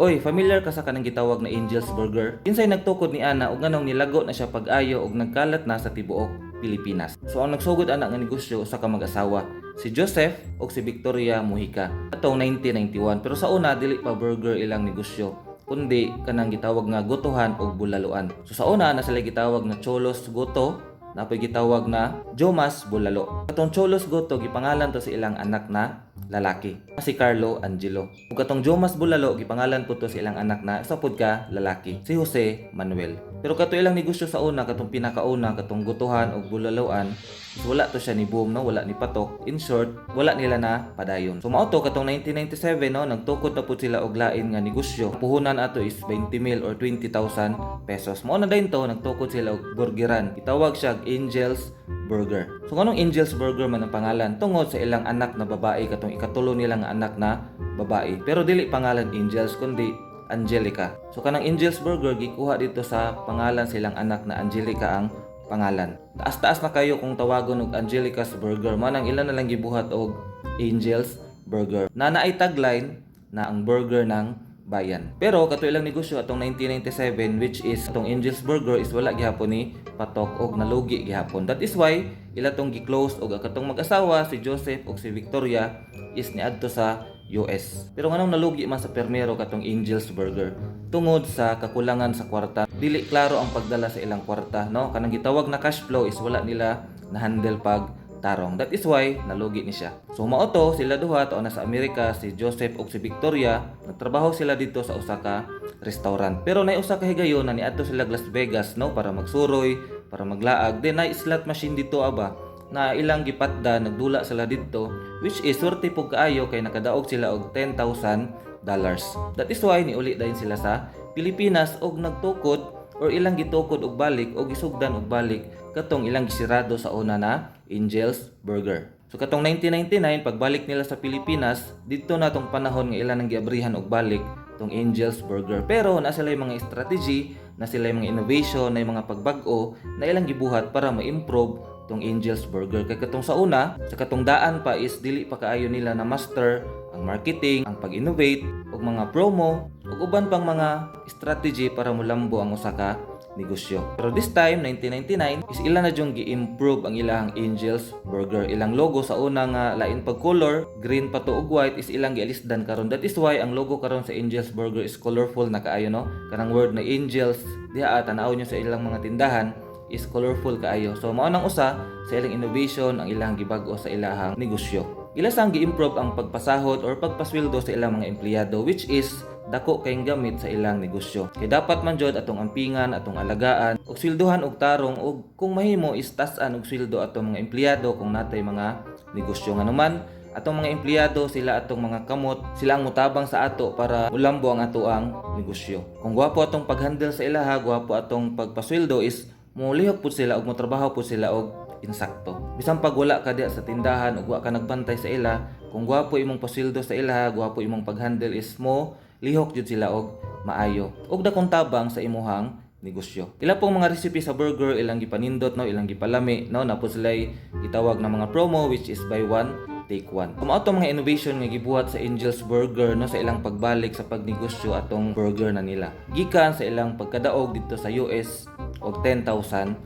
Oy, familiar ka sa kanang gitawag na Angel's Burger? Kinsay nagtukod ni ana ug nganong nilago na siya pag-ayo ug nagkalat na sa tibuok Pilipinas? So ang nagsugod ana nga negosyo, usa ka mag-asawa, si Joseph ug si Victoria Mujica, atong 1991. Pero sa una, dili pa burger ilang negosyo kundi kanang gitawag nga gotohan ug bulaluan. So sa una na sila gitawag na Cholos Goto, napoy gitawag na Jomas Bulalo. Katong Cholos Goto, gipangalan to sa ilang anak na lalaki, si Carlo Angelo. Ug katong Jomas Bulalo, gipangalan po to sa ilang anak na isa pod ka lalaki, si Jose Manuel. Pero kato ilang negosyo sa una, katong pinakauna, katong gotohan ug bulaloan, is wala to siya ni boom, no, wala ni patok. In short, wala nila na padayon. So mao to katong 1997, no, nagtukod na pud sila og lain nga negosyo. Puhunan ato is 20 mil or 20,000 pesos. Mao na din to nagtukod sila og burgeran. Itawag siya og Angel's Burger. So nganong Angel's Burger man ang pangalan? Tungod sa ilang anak na babae, katong ikatulo nilang anak na babae. Pero dili pangalan Angels kundi Angelica. So kanang Angel's Burger, gikuha dito sa pangalan silang anak na Angelica ang pangalan. Taas-taas na kayo kung tawagon og Angelica's Burger. Man ang ilan na lang gibuhat og Angel's Burger. Na naay tagline na "Ang burger ng bayan." Pero kato ilang negosyo atong 1997, which is atong Angel's Burger, is wala gihapon ni patok og nalugi gihapon. That is why ila tong gi-close og katong mag-asawa, si Joseph ug si Victoria, is niadto sa US. Pero nganong nalugi man sa permero katong Angel's Burger? Tungod sa kakulangan sa kwarta. Dili klaro ang pagdala sa ilang kwarta, no? Kanang gitawag na cash flow is wala nila na-handle pag tarong. That is why nalugi ni siya. So mao to sila duha to na sa Amerika, si Joseph ug si Victoria, nagtrabaho sila dito sa usa ka restaurant. Pero nay usa ka higayon na niadto sila Las Vegas, no, para magsuroy, para maglaag. Then nay slot machine dito aba na ilang gipatda, nagdula sila didto, which is swerte pug kaayo kay nakadaog sila og $10,000. That is why niuli dayon sila sa Pilipinas og nagtukod or ilang gitukod og balik o gisugdan og balik katong ilang gisirado sa una na Angel's Burger. So katong 1999, pagbalik nila sa Pilipinas, didto na tong panahon nga ilang nang giabrihan og balik tong Angel's Burger. Pero na sila yung mga strategy, na sila yung mga innovation, na yung mga pagbag-o na ilang gibuhat para ma-improve tong Angel's Burger. Kay katong sa una, sa katong daan pa is dili pa kaayo nila na master ang marketing, ang pag-innovate, ug mga promo, ug uban pang mga strategy para mulambo ang usa ka negosyo. Pero this time, 1999, is ila na yung gi-improve ang ilang Angel's Burger. Ilang logo sa una nga lain pag color, green pa to ug white, is ilang gialisdan karon. That is why ang logo karon sa Angel's Burger is colorful na kaayo, no? Kanang word na Angels, diha tanaw nyo sa ilang mga tindahan is colorful kaayo. So mao nang usa sa ilang innovation ang ilang gibag-o sa ilahang negosyo. Ila sang gi-improve ang pagpasahod or pagpasweldo sa ilang mga empleyado, which is dako kayong gamit sa ilang negosyo. Kay dapat man jud atong ampingan, atong alagaan, ug sweldohan og tarong ug kung mahimo is tas-an og sweldo atong mga empleyado kung natay mga negosyo. Nganuman atong mga empleyado, sila atong mga kamot, sila ang mutabang sa ato para mulambo ang atoang negosyo. Kung gwapo atong pag-handle sa ilaha, gwapo atong pagpasweldo, is mulihok pud sila ug motrabaho pud sila og insakto. Bisan pag wala ka diya sa tindahan ug wa ka nagbantay sa ila, kung gwapo imong pasweldo sa ilaha, gwapo imong pag-handle, is mo lihok jud sila og maayo. Ug dakong tabang sa imuhang negosyo. Ila pong mga recipe sa burger ilang gipanindot, no, ilang gipalami, no, na po sila gitawag na mga promo, which is buy one take one. Kung mao mga innovation nga gibuhat sa Angel's Burger, no, sa ilang pagbalik sa pagnegosyo atong burger na nila. Gikan sa ilang pagkadaog dito sa US og $10,000.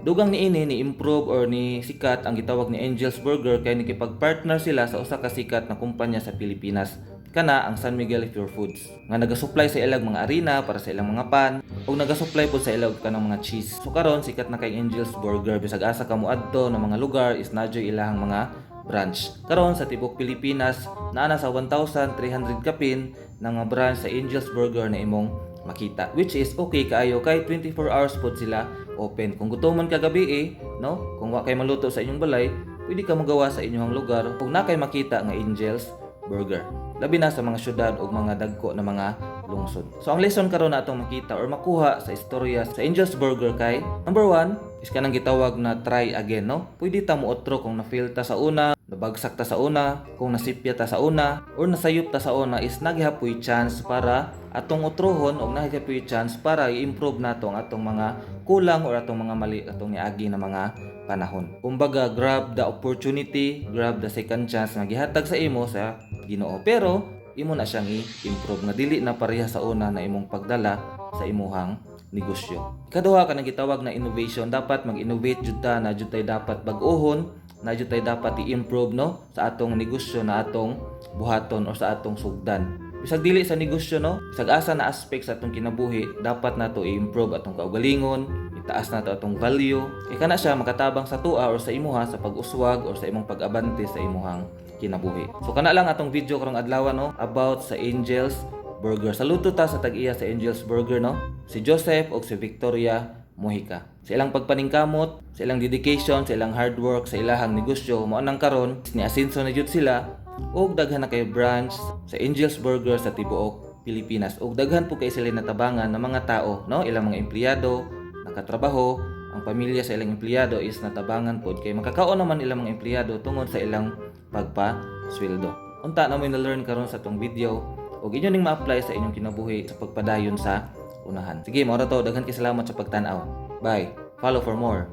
Dugang niini, ni improve or ni sikat ang gitawag ni Angel's Burger kay nikipag-partner sila sa usa ka sikat na kumpanya sa Pilipinas, kana ang San Miguel Pure Foods nga naga-supply sa ilang mga arena para sa ilang mga pan ug naga-supply pod sa ilang kanang mga cheese. So karon sikat na kay Angel's Burger, bisag asa ka moadto ng mga lugar is naa juy ilahang mga branch. Karon sa tibuok Pilipinas naa na sa 1,300 kapin ng mga branch sa Angel's Burger na imong makita, which is okay kaayo kay 24 hours pod sila open. Kung gutomon ka gabi eh, no, kung wa kay maluto sa inyong balay, pwede ka magawa sa inyong lugar kung na kay makita nga Angel's Burger, labi na sa mga syudad ug mga dagko na mga lungsod. So ang lesson karon na atong makita or makuha sa istorya sa Angel's Burger kay number one is kanang gitawag na try again, no? Pwede ta mo otro kung na-fail ta sa una, nabagsak ta sa una, kung nasipya ta sa una, or nasayop ta sa una, is nagihapoy chance para atong otrohon og nagihapoy chance para i-improve nato ang atong mga kulang or atong mga mali atong niagi na mga panahon. Kumbaga, grab the opportunity, grab the second chance nga gihatag sa imo sa Ginoo. Pero imo na siyang i-improve nga dili na pareha sa una na imong pagdala sa imuhang negosyo. Ikaduha, kanang gitawag na innovation. Dapat mag-innovate jud ta, na jud tay dapat bag-ohon, na jud tay dapat i-improve, no, sa atong negosyo na atong buhaton o sa atong sugdan. Bisag dili sa negosyo, no, bisag asa na aspect sa atong kinabuhi, dapat nato i-improve atong kaugalingon, itaas nato atong value. Kay kana siya makatabang sa atoa or sa imuha sa pag-uswag or sa imong pag-abante sa imuhang kinabuhi. So kana lang atong video karong adlaw, no, about sa Angel's Burger. Saludo ta sa tag-iya sa Angel's Burger, no. Si Joseph ug si Victoria Mojica. Sa ilang pagpaningkamot, sa ilang dedication, sa ilang hard work, sa ilahang negosyo, mao nang karon ni asenso na jud sila ug daghan na kay branch sa Angel's Burger sa tibuok Pilipinas. Ug daghan po kay sila natabangan ng mga tao, no, ilang mga empleyado nakatrabaho, ang pamilya sa ilang empleyado is natabangan pod kay makakaon naman ilang mga empleyado tungod sa ilang pagpa-sweldo. Unta naa moy na-learn karon sa atong video ug inyo ning ma-apply sa inyong kinabuhi sa pagpadayon sa unahan. Sige, mao ra to. Daghan kay salamat sa pagtan-aw. Bye. Follow for more.